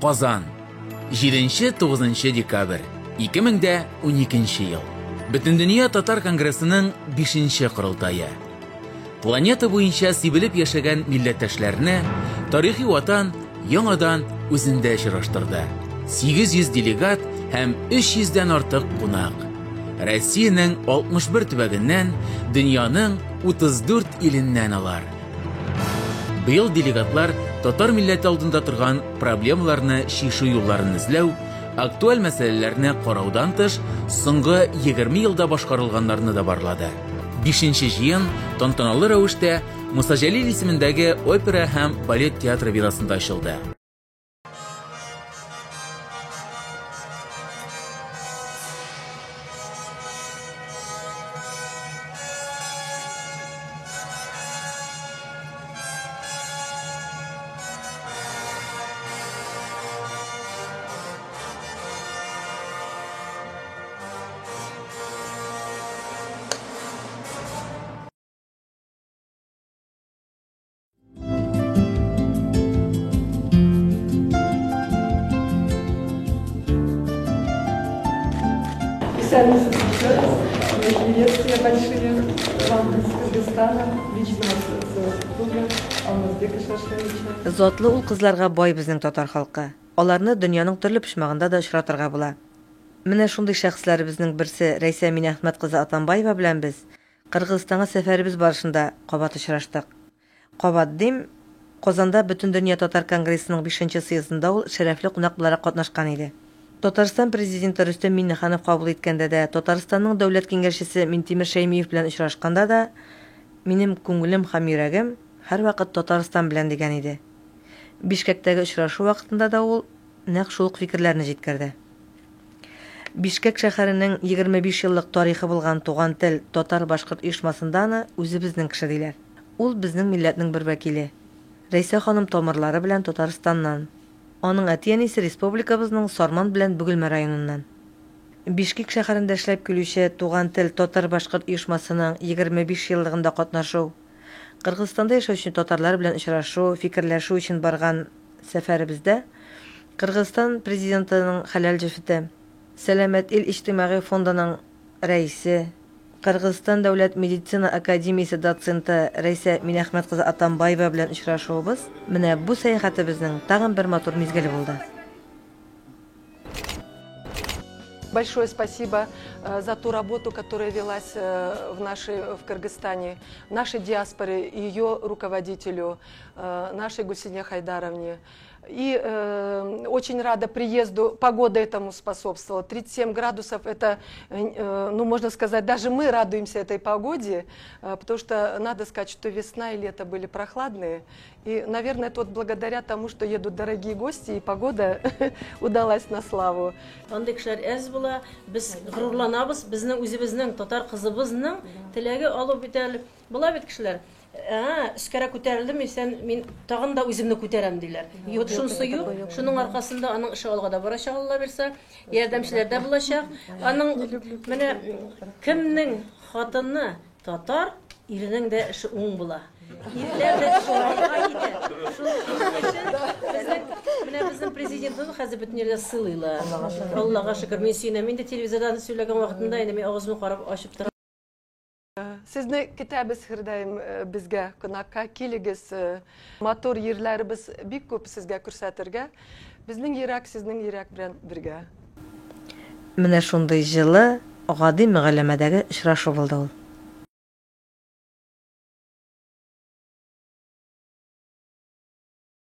Казан. 7-9 декабрь, 2012 ел. Бөтендөнья татар конгрессының 5 корылтае. Планета буенча сибелеп яшәгән милләттәшләрне тарихи ватан яңадан үзендә очраштырды. 800 делегат һәм 300 дән артык кунак. Россиянең 61 төбәгеннән, дөньяның 34 иленнән алар. Быел делегатлар татар милләте алдында торган проблемаларны чишү юлларын эзләү, актуаль мәсьәләләрне караудан тыш, соңгы 20 елда башкарылганнарны да барлады. Бишенче җыен тантаналы рәвештә Муса Җәлил исемендәге опера һәм балет театры бинасында ачылды. Исәнмесез еще раз. Приветствия большие вам из Кыргызстана, лично от своего супруга Алмазбека Шаршевича. Затлы ул кызларга бай безнең татар халкы. Аларны дөньяның төрле почмагында да очратырга була. Менә шундый шәхесләребезнең берсе Рәйсә Минәхмәт кызы Атамбаева белән без Кыргызстанга сәфәребез барышында кабат очраштык. Кабат дим, Казанда Бөтендөнья татар конгрессының бишенче съездында ул шәрәфле кунак буларак катнашкан иде. Татарстан Президенты Рөстәм Миңнеханов кабул иткәндә дә, Татарстанның Дәүләт Киңәшчесе Минтимер Шәймиев белән очрашканда да, Минем күңелем һәм йөрәгем һәрвакыт Татарстан белән дигән иде. Бишкәктәге очрашу вакытында да ул нәкъ шул ук фикерләрне җиткерде. Бишкәк шәһәренең 25 еллык тарихы булган Туган тел татар-башкорт оешмасында аны үзебезнең кеше диләр. Ул безнең милләтнең бер вәкиле. Рәйсә ханым тамырлары белән Татарстаннан. Аның әти-әнисе республикабызның Сарман белән Бөгелмә районыннан. Бишкек шәһәрендә эшләп килүче Туган тел татар-башкорт оешмасының 25 еллыгында катнашу, Кыргызстанда яшәүче татарлар белән очрашу, фикерләшү өчен барган сәфәребездә Кыргызстан Президентының хәләл җефете, Сәламәт ил иҗтимагый фондының рәисе, Кыргызстан дәүләт медицина академиясе доценты Рәйсә Минәхмәт кызы Атамбаева белән очрашуыбыз менә бу сәяхәтебезнең тагын бер матур мизгеле булды. Большое спасибо э, за ту работу, которая велась э, в нашей, в Кыргызстане, нашей диаспоре, ее руководителю, э, нашей Гульсине Хайдаровне. И э, очень рада приезду, погода этому способствовала. 37 градусов, это, э, ну, можно сказать, даже мы радуемся этой погоде, э, потому что надо сказать, что весна и лето были прохладные. И, наверное, это вот благодаря тому, что едут дорогие гости, и погода удалась на славу. Андый кешеләр әз була. Без горурланабыз, безнең үзебезнең татар кызыбызның теләге алу бит әле. Була бит кешеләр. Ә, өскәрәк күтәрелдем, исән мин тагын да үземне күтәрәм диләр. Юк, шунысы юк. Шуның аркасында аның эше алга да барачак, Алла бирсә. Ярдәмчеләр дә булачак. Аның менә кемнең хатыны татар, иренең дә эше уң була. Ирләр дә эше алга китә. Шуның өчен безнең менә безнең президентыбыз хәзер бөтен җирдә сыйлыйлар. Аллага шөкер, мин сөенәм. Инде телевизордан сөйләгән вакытында инде мин авызымны карап ачып торам. Сезне көтәбез һәрдаим безгә кунакка килегез. Матур җирләребез бик күп сезгә күрсәтергә. Безнең йөрәк сезнең йөрәк белән бергә. Менә шундый җылы, гади мөгалләмәдәге очрашу булды ул.